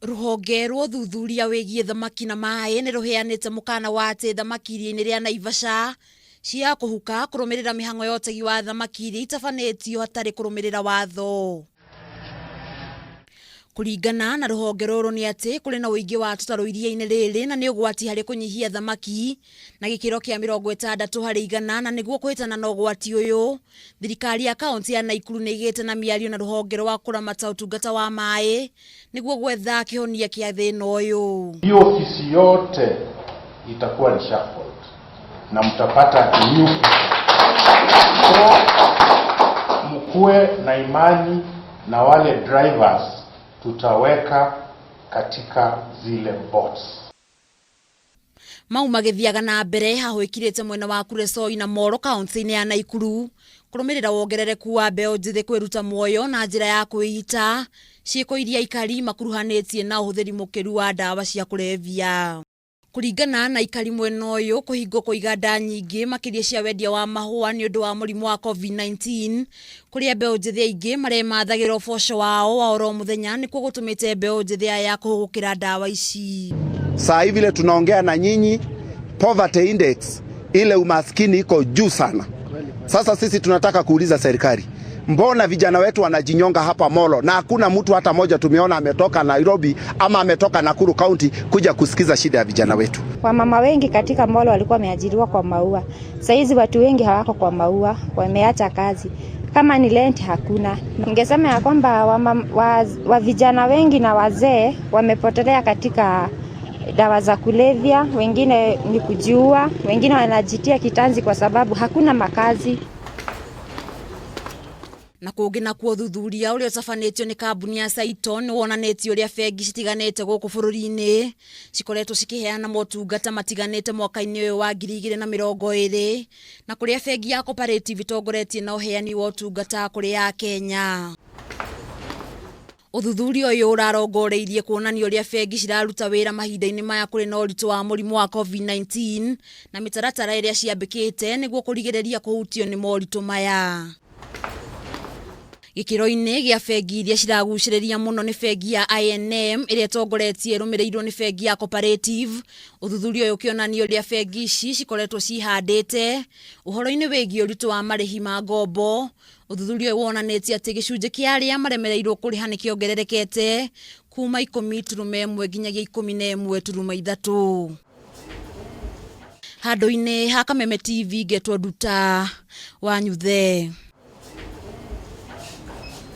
Rũhonge rwa ũthuthuria wĩgiĩ thamaki na maĩ nĩ rũheanĩte mũkana wa atĩ thamaki iria-inĩ rĩa Naivasha cia kũhuka kũrũmĩrĩra mĩhang'o ya ũtegi wa thamaki iria itabanĩtio hatarĩ kũrũmĩrĩra watho. Kũringana na rũhonge rũrũ nĩ atĩ kũrĩ na ũingĩ wa tũtarũ iria-inĩ rĩrĩ na nĩ ũgwati harĩ kũnyihia thamaki na gĩkĩro kĩa 60% na nĩguo kũhĩtana na ũgwati ũyũ thirikari ya kaunti ya Naikuru nĩ ĩgĩte na mĩario na rũhonge rwa kũramata ũtungata wa maĩ nĩguo gwetha kĩhonia kĩa thĩna ũyũ. Hiyo ofisi yote itakuwa reshuffled na mtapata new people. So mkuwe na imani na wale drivers tutaweka katika zile boats. Mau magĩthiaga na mbere hahũĩkirĩte mwena wa Kuresoi na Moro kaunti-inĩ ya Naikuru kũrũmĩrĩra wongerereku wa mbeũ njĩthĩ kwĩruta muoyo na njĩra ya kwĩita ciĩko iria aikari makuruhanĩtie na ũhũthĩri mũkĩru wa ndawa cia kũrebia. Kũringana na aikari mwena ũyũ kũhingwo kwa iganda nyingĩ makĩria cia wendia wa mahũa nĩ ũndũ wa mũrimũ wa COVID-19 kũrĩa mbeũ njĩthĩ aingĩ maremathagĩra ũboco wao wa oro mũthenya nĩkuo gũtũmĩte mbeũ njĩthĩ aya kũhũgũkĩra ndawa ici. Saa hivi vile tunaongea na nyinyi, poverty index ile umaskini iko juu sana. Sasa sisi tunataka kuuliza serikali, mbona vijana wetu wanajinyonga hapa Molo na hakuna mtu hata moja tumeona ametoka Nairobi ama ametoka Nakuru County kuja kusikiza shida ya vijana wetu? Wamama wengi katika Molo walikuwa wameajiriwa kwa maua. Saizi watu wengi hawako kwa maua, wameacha kazi. Kama ni rent hakuna. Ningesema ya kwamba wa vijana wengi na wazee wamepotelea katika dawa za kulevya, wengine ni kujiua, wengine wanajitia kitanzi kwa sababu hakuna makazi. Na kũngĩ nakuo ũthuthuria ũrĩa ũtabanĩtio nĩ kambuni ya Saiton nĩ wonanĩtie ũrĩa bengi citiganĩte gũkũ bũrũri-inĩ cikoretwo cikĩheana motungata matiganĩte mwaka-inĩ ũyũ wa 2020 na kũrĩa bengi ya Cooperative ĩtongoretie na ũheani wa ũtungata kũrĩ Akenya. Ũthuthuria ũyũ ũrarongoreirie kuonania ũrĩa bengi ciraruta wĩra mahinda-inĩ maya kũrĩ na ũritũ wa mũrimũ wa COVID-19 na mĩtaratara ĩrĩa ciambĩkĩte nĩguo kũrigĩrĩria kũhutio nĩ moritũ maya. Gĩkĩro-inĩ gĩa bengi iria ciragucĩrĩria mũno nĩ bengi ya I&M ĩrĩa ĩtongoretie ĩrũmĩrĩirwo nĩ bengi ya Cooperative. Ũthuthuria ũyũ ũkĩonania ũrĩa bengi ici cikoretwo cihandĩte ũhoro-inĩ wĩgiĩ ũritũ wa marĩhi ma ngombo. Ũthuthuria ũyũ wonanĩtie atĩ gĩcunjĩ kĩa arĩa maremereirwo kũrĩha nĩ kĩongererekete kuma 10.1 nginyagia 11.3. Handũ-inĩ ha Kameme TV ngetwo Nduta wa Nyuthe.